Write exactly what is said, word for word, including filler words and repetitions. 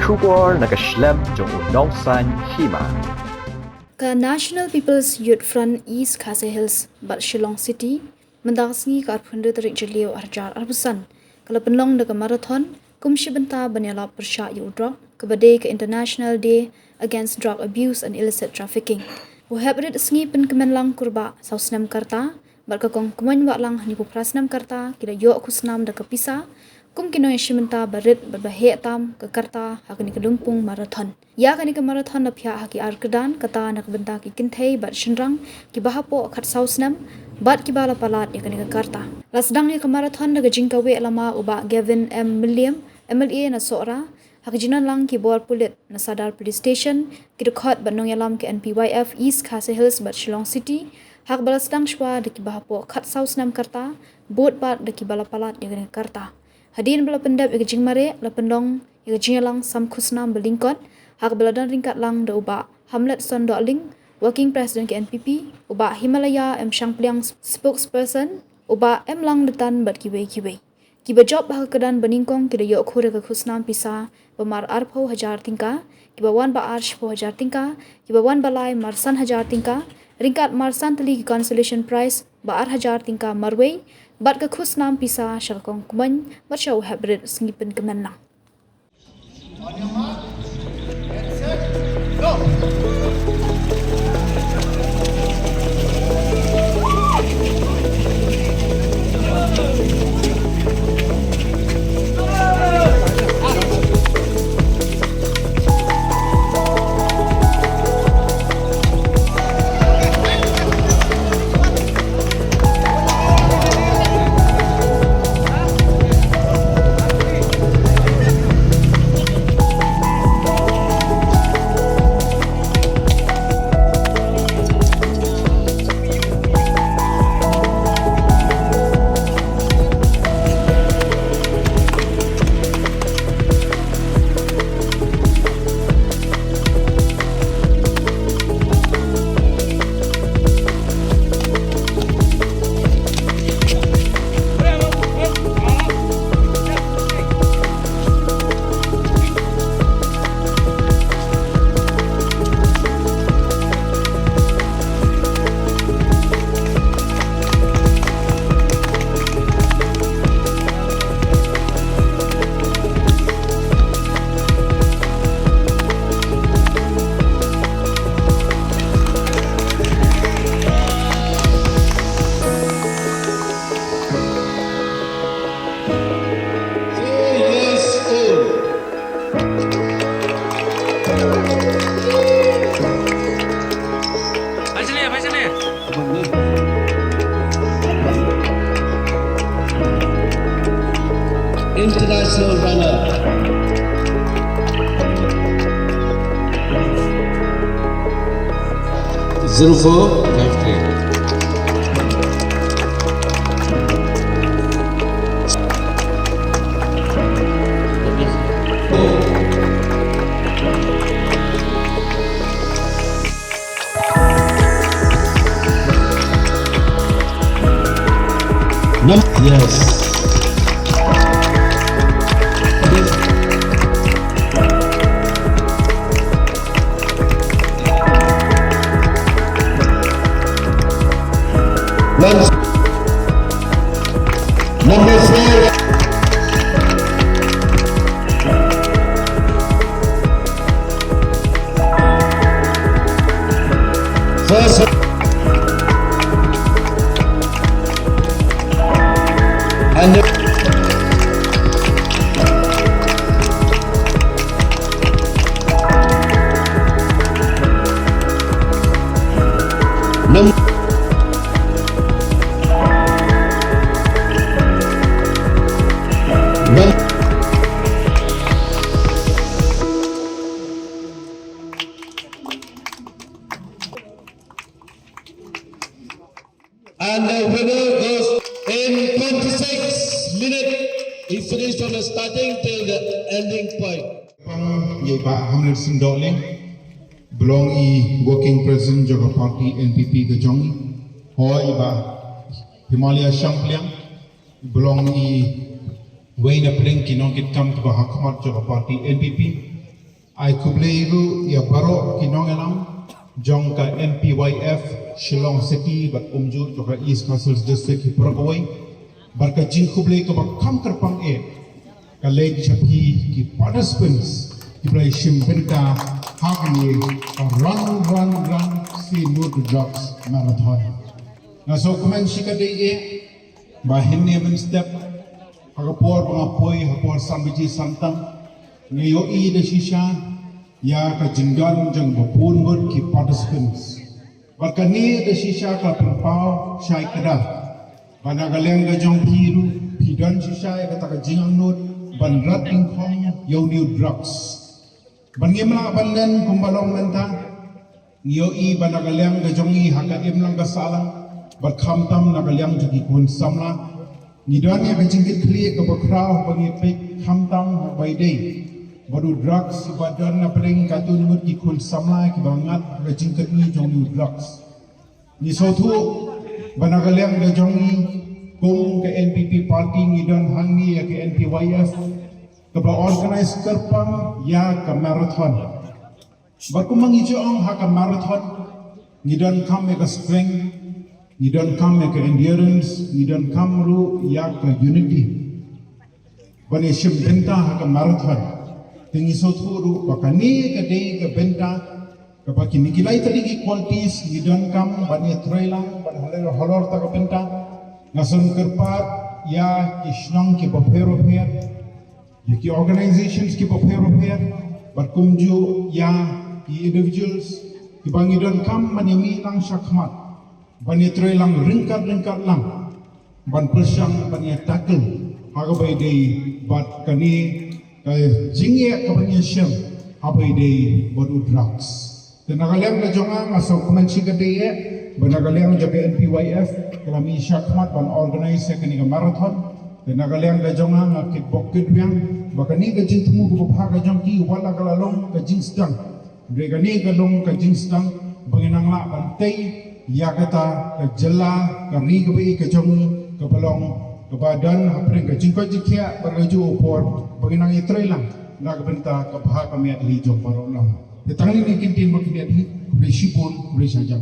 Khubor na ka shlem jong u Nongsaiñ Hima. Ka National People's Youth Front East Khasi Hills bad Shillong City, mynta ka sngi ka arphew hynriew tarik Jylliew arhajar arphew san, ka la pynlong da ka marathon kum shi bynta ban ïalap pyrshah ïa u drok, kaba dei ka International Day Against Drug Abuse and Illicit Trafficking. U hep rit sngi pynkmen lang kurbah saw snem ka rta, bad ka Kong Kmoin Wahlang hynñiewphew phra snem ka rta, ki la ïoh khusnam da ka pisa kum ki nongïashim bynta ba rit bad ba heh tam ka rta ha kane ka lympung marathon. Ïa kane ka marathon la phiah ha ki ar kyrdan, kata na ka bynta ki kynthei bad shynrang kiba hapoh khatsaw snem bad kiba la palat ïa kane ka rta. La sdang ïa ka marathon da ka jingkaweh lama u Bah Gavin M Mylliem, M L A na Sohra, ha ka jingdon lang ki bor pulit na Sadar Police Station, ki dkhot bad nongïalam ka N P Y F East Khasi Hills bad Shillong City, ha kaba la sdang shuwa da kiba hapoh khatsaw snem ka rta, bud pat da kiba la palat ïa kane ka rta. Hadien ba la pyndep ïa ka jingmareh, la pynlong ïa ka jingïalang sam khusnam ba lyngkot, ha kaba la don ryngkat lang da u Bah Hamletson Dohling, Working President ka N P P, u Bah Himalaya M Shangpliang, Spokesperson, u Bah M Langdatan bad kiwei kiwei. Kiba jop ha ka kyrdan banyngkong ki la ïoh khur ïa ka khusnam pisa ba mar arphew hajar tyngka, kiba wan ba ar shiphew hajar tyngka, kiba wan ba lai mar san hajar tyngka, ryngkat mar san tylli ki consolation prize ba ar hajar tyngka marwei, bad ka khusnam pisa sha ka Kong Kmoin bad sha u hep rit sngi pynkmen lang. International runner. Zero four five three. Num- yes. One. Number four. First. And the num-, num-, and the winner goes in twenty-six minutes. He finished from the starting till the ending point. Pang ïa i Bah Hamlet Sing Dohling, ba long i working president jong ka party N P P ka jong i. Hooid i Bah Himalaya Shangpliang, ba long i wei na pdeng ki nongkitkam kiba ha khmat jong ka party N P P. Ai khublei ruh ïa baroh ki nongïalam jong ka N P Y F Shillong City bad kumjuh jong ka East Khasi Hills District hi baroh kawei. Bad ka jingkhublei kaba kham kyrpang eh ka leit sha phi ki participants kiba la shim bynta ha kane ka Run Run Run Say No to Drugs Marathon. Nga sngewkmen shikatdei eh ba hynne mynstep ha ka por ba nga poi ha por san baje san tam, nga ïohi da shisha ïa ka jingdon jong ba bun ngut ki participants. Bad kane da shisha ka pynpaw shai kdar ba na ka liang ka jong phi ruh phi don shisha ïa kata ka jingangnud ban rat dyngkhong ïa une u drugs. Ban ngim lah ban len kumba long mynta, ngi ïohi ba na ka liang ka jong ngi ha ka imlang ka sahlang bad khamtam na ka liang jong ki khun samla, ngi don ïa ka jingkitkhlieh kaba khraw ba ngi peit khamtam ha kaba ïadei bad u drugs ba don na pdeng katto katne ngut ki khun samla kiba ngat ha ka jingkyrkhu jong u drugs. Ngi sngewthuh ba na ka liang ka jong ngi kum ka N P P party ngi don hangne ïa ka N P Y F kaba organize kyrpang ïa ka marathon. Bad kumba ngi ju ong ha ka marathon, ngi donkam ïa ka strength, ngi donkam ïa ka endurance, ngi donkam ruh ïa ka unity ban ïa shim bynta ha ka marathon. Te ngi sngewthuh ruh ba kane ka dei ka bynta kaba kine ki lai tylli ki qualities ngi donkam ban ïa trei lang ban halor halor ta ka bynta. Nga sngewkyrpad ïa ki shnong kiba pher bapher, ïa ki organizations kiba pher bapher, bad kumjuh ïa ki individuals kiba ngi donkam ban ïa mih lang shakhmat ban ïa trei lang ryngkat ryngkat lang ban pyrshang ban ïa tackle ha kaba ïadei bad kane ka jingeh kaba ngi ïa shem ha kaba ïadei bad u drugs. Te na ka liang ka jong nga nga sngewkmen shikatdei eh ba na ka liang jong ka N P Y F ka la mih shakhmat ban organize ïa kane ka marathon. Te na ka liang ka jong nga nga kitbok kitrwiang ba kane ka jingthmu kaba bha ka jong ki wat la ka la long ka jingsdang, hynrei kane ka long ka jingsdang ba ngin nang lah ban tei ïa kata ka jylla ka ri kaba ïeit ka jong ngi kaba long kaba don hapdeng ka jingkoit jingkhiah bad kajuh ka por ba ngin nang ïa trei lang na ka bynta ka bha ka miat hi jong baroh lang. Te tang kine ki ktien ba khyndiat hi, khublei shibun, khublei shihajar.